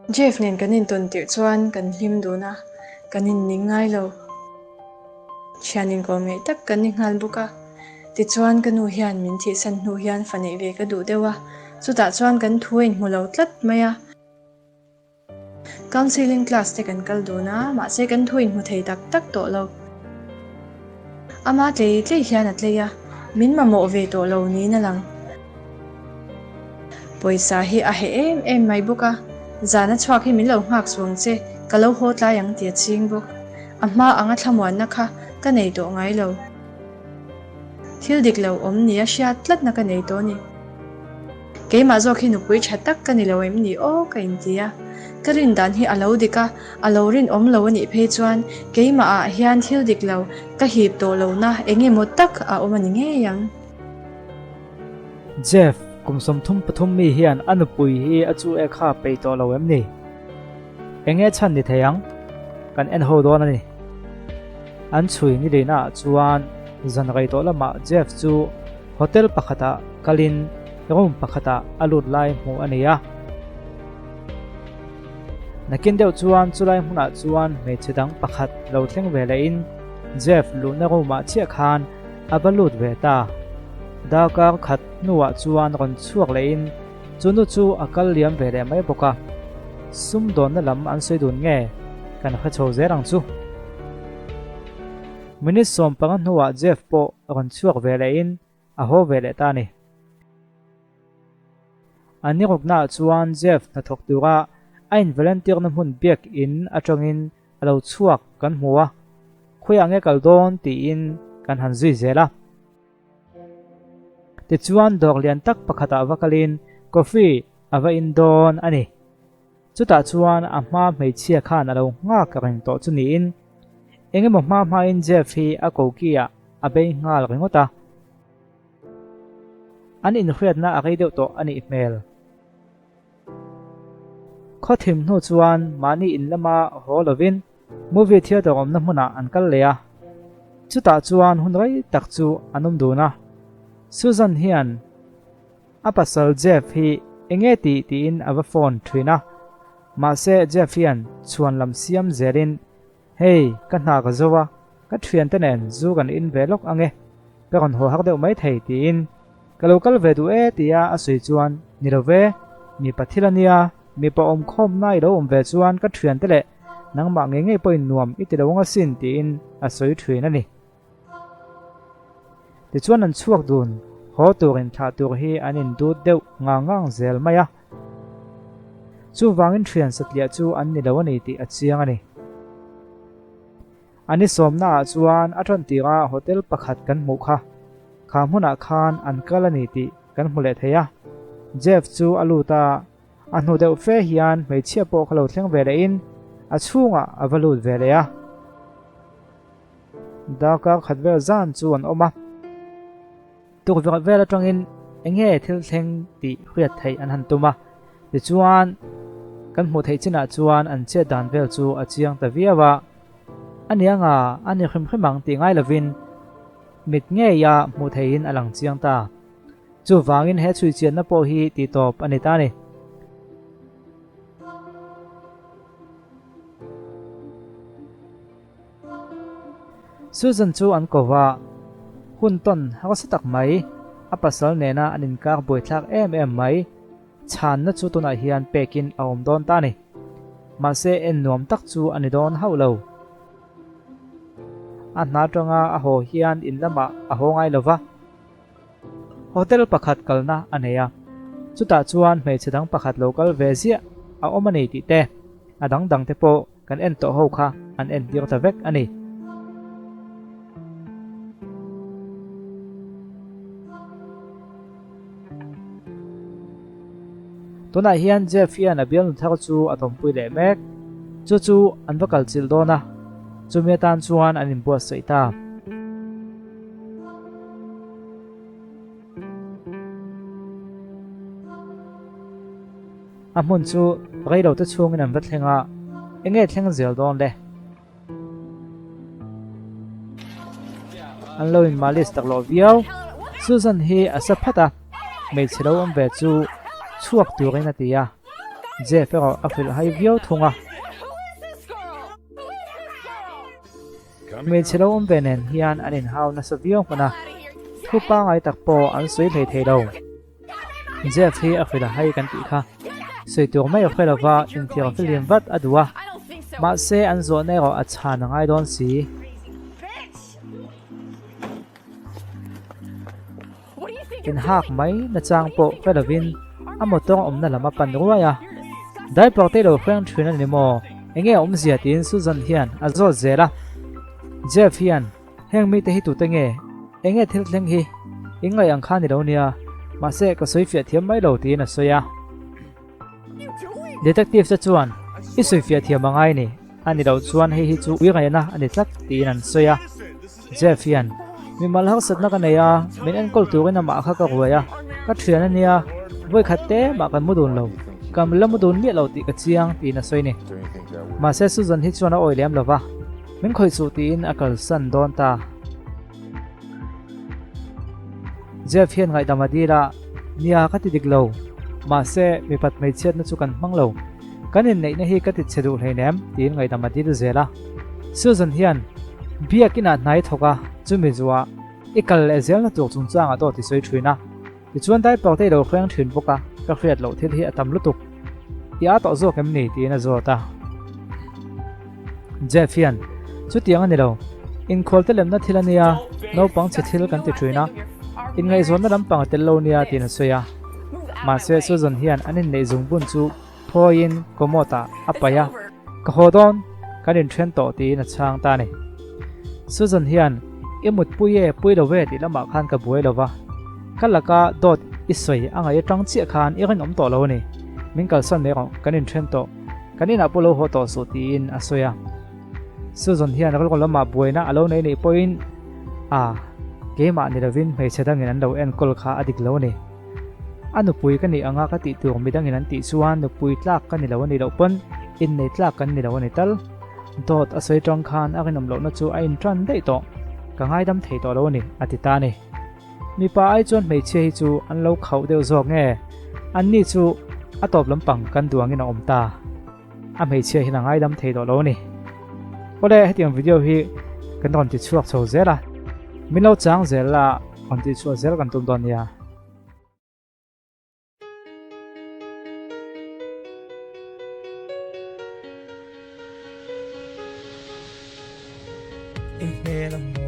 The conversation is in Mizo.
Jeff nen kan intawn tirh chuan kan hlim dun a, kan inning ngai lo. Thian inkawm ngeih tak kan ni nghal bawk a. Tichuan ka nu hian min thihsan hnu hian fa neih ve ka duh deuh a, chutah chuan kan thu a inhmu lo tlat mai a. Counselling class te kan kal dun a, mahse kan thu inhmu thei tak tak tawh lo. Ama tlei tlei hian a tlei a, min mamawh ve tawh lo niin a lang. Pawisa hi a heh em em mai bawk a, zan a chhuak hi min lo nghak suang che, ka lo haw tlai ang tih a ching bawk. A hma anga thlamuanna kha ka nei tawh ngai lo. Thil dik lo awm ni a hriat tlatna ka nei tawh a ni. Keimah zawk hi nupui tha tak ka ni lo em ni aw ka inti a. Ka rin dan hi a lo dik a, a lo rinawm lo a nih phei chuan keimah ah hian thil dik lo ka hip tawh lohna eng emaw tak a awm a ni ngei ang. Jeff, kum 33 mi hian a nupui hi a chu e kha peih tawh lo em ni? Enge chhan ni thei ang? Kan en ho dawn a ni. An chhui ni lehna ah chuan zan rei tawh lamah Jeff chu hotel pakhatah kalin room pakhatah a lut lai hmuh a ni a. Nakin deuh chuan chulai hmunah chuan hmeichhe dang pakhat lo thleng ve lehin Jeff luhna room ah chiah khan a va lut ve ta. Darkar khat hnuah chuan rawn chhuak lehin chu nu chu a kal liam ve leh mai bawk a. Sumdawnna lam an sawi dun nge kan hre chho zel ang chu. Minute 15 hnuah Jeff pawh rawn chhuak ve lehin a haw ve leh ta a ni. A ni ruknaah chuan Jeff hnathawk tura a involunteer-na hmun biak in atangin a lo chhuak kan hmu a, khawiah nge kal dawn tiin kan han zui zel a. Tichuan dawr lian tak pakhatah va kalin coffee a va in dawn a ni. Chutah chuan a hma hmeichhia khan a lo nghak reng tawh chu niin eng emaw hma hmain Jeff hi a koki-ah a bei nghal ringawt a. An inhriatna a rei deuh tawh a nih hmel. Khaw thim hnu chuan mahni in lama haw lovin movie theatre awmna hmunah an kal leh a. Chutah chuan hun rei tak chu an awm dun a. Susan hian a pasal Jeff hi enge tih tiin a va phone thin a. Mahse Jeff hian chhuan lam siam zelin Hei, ka hna ka zo a, ka thiante nen zu kan in ve lawk ang e, ka rawn haw hak deuh mai thei tiin ka lo kal ve duh e tia a sawi chuan ni lo ve, mipa thil a nia, mipa awm khawmna i lo awm ve chuan ka thiante leh nangmah ngei ngei pawhin nuam i ti lo ang asin tiin a sawi thin a ni. Tichuan an chhuak dun, haw turin thlah tur hi an indut deuh ngang ngang zel mai a. Chuvangin thian satliah chu an ni lo a ni tih a chiang a ni. A ni sawmnaah chuan a tan tirah hotel pakhat kan hmuh kha. Kha hmunah khan an kal a ni tih kan hmu leh thei a. Jeff chu a lut a, a hnu deuh fe hian hmeichhia pawh kha lo thleng ve lehin a chhungah a va lut ve leh a. Darkar khat vel zan chu an awm a. Tukverh vel atangin enge thil thleng tih hriat theih an han tum a, tichuan kan hmuh theih chinah chuan an chet dan vel chu a chiang ta viau a. A ni anga a ni hrim hrim ang tih ngai lovin mit ngeia hmuh theihin a lang chiang ta. Chuvangin he chhuichianna pawh hi tihtawp a ni ta a ni. Susan chu an ko va, hun tawn harsa tak mai, a pasal nena an inkar buaithlak em em mai, chhanna chu tunah hian pekin a awm dawn ta a ni. Mahse en nuam tak chu a ni dawn hauh lo. A hna atanga a haw hian in lamah a haw ngai lo va, hotel pakhat kalna a nei a, chutah chuan hmeichhe dang pakhat lo kal ve ziah a awm a ni tih te, a dang dang te pawh Kan en tawh ho kha an en tir ta vek a ni. Tunah hian Jeff hian a bialnu thar chu a tawmpui leh mek. Chu chu an va kal chilh dawn a, chumi atan chuan an inbuatsaih ta. A hmun chu reilo te chhungin an va thleng a, enge thleng zel dawn le? An lo in malis tak loh viau. Susan hi a sa phat a, hmeichhe lo awm ve chu chhuak turin a ti a. Jeff erawh a hrilh hai viau thung a. Hmeichhe lo awm ve nen hian an inhau nasa viau hman a, thu pangngai tak pawh an sawi hlei thei lo. Jeff hi a hrilh a hai kan tih kha. Sawi tur mai a hre lova, inthiar fihlim vat a duh a. Mahse an zawhna erawh a chhan a ngai dawn si. Inhak mai nachang pawh hre lovin a motor awmna lam a pan ruai a. Diaper te lo hreng thin a ni maw? Enge a awmzia tiin Susan hian a zawt zel a. Jeff hian, Heng mite hi tute nge? Enge thil thleng hi? In ngaih ang kha ni lo nia, mahse ka sawi fiah thiam mai lo tiin a sawi a. Detective te chuan, I sawi fiah thiam a ngai ni, a ni loh chuan hei hi chu ui ngaihna a ni tlat tiin an sawi a. Jeff hian, Mimal harsatna ka nei a, min enkawl turin amah kha ka ruai a, ka thian a nia, vawikhat te mah kan mu dun lo, kan la mu dun miah lo tih ka chiang tiin a sawi ni. Mahse Susan hi chuan a awi lem lo va, min khawih suh tiin a kalsan dawn ta. Jeff hian ngaihdam a dil a, Nia ka ti dik lo, mahse mipat hmeichhiatna chu kan hmang lo. Kan inneihna hi ka ti chhe duh hleinem tiin ngaihdam a dil zel a. Susan hian Biak inah hnai thawk a, chumi zuah i kal leh zelna tur chungchangah dawt i sawi thin a. Tichuan diaper te i lo hreng thin bawk a, ka hriat loh thil hi a tam lutuk. I a tawh zawk em ni? tiin a zawt a. Jeff hian, Chutiang a ni lo. Inkhualte lemna thil a nia, naupang chhe thil kan ti thin a. Inngaihzawnna lampang a tel lo nia tiin a sawi a. Mahse Susan hian an inneih zungbun chu Phawiin commode ah a paih a, Ka haw dawn, kan inthen tawh tiin a chhang ta a ni. Susan hian, I mutpui e, pui lo ve tih lamah khan ka buai lo va, ka laka dawt i sawi a ngaih atang chiah khan i rinawm tawh lo a ni. Min kalsan mai rawh, kan inthen tawh, kan inah pawh lo haw tawh suh tiin a sawi a. Susan hian rilru lamah buaina a lo nei nih pawhin, A, keimah ni lovin hmeichhe dangin an lo enkawl kha a dik lo a ni. A nupui ka nih anga ka tih tur midangin an tih chuan nupui tlak ka ni lo a nih loh pawn innei tlak kan ni lo a ni tal. Dawt a sawi tang khan a rinawm lohna chu a intan daih tawh. Ka ngaidam thei tawh lo a ni, a ti ta a ni. Mipa ai chuan hmeichhia hi chu an lo khauh deuh zawk nge? Anni chu a tawp lampang kan duangin a awm ta. A hmeichhia hian a ngaidam thei tawh lo a ni. Awle hetiang video hi kan rawn ti chhuak chho zel a, min lo chang zel a rawn tih chhuah zel kan tum dawn nia. I hmel a mawi.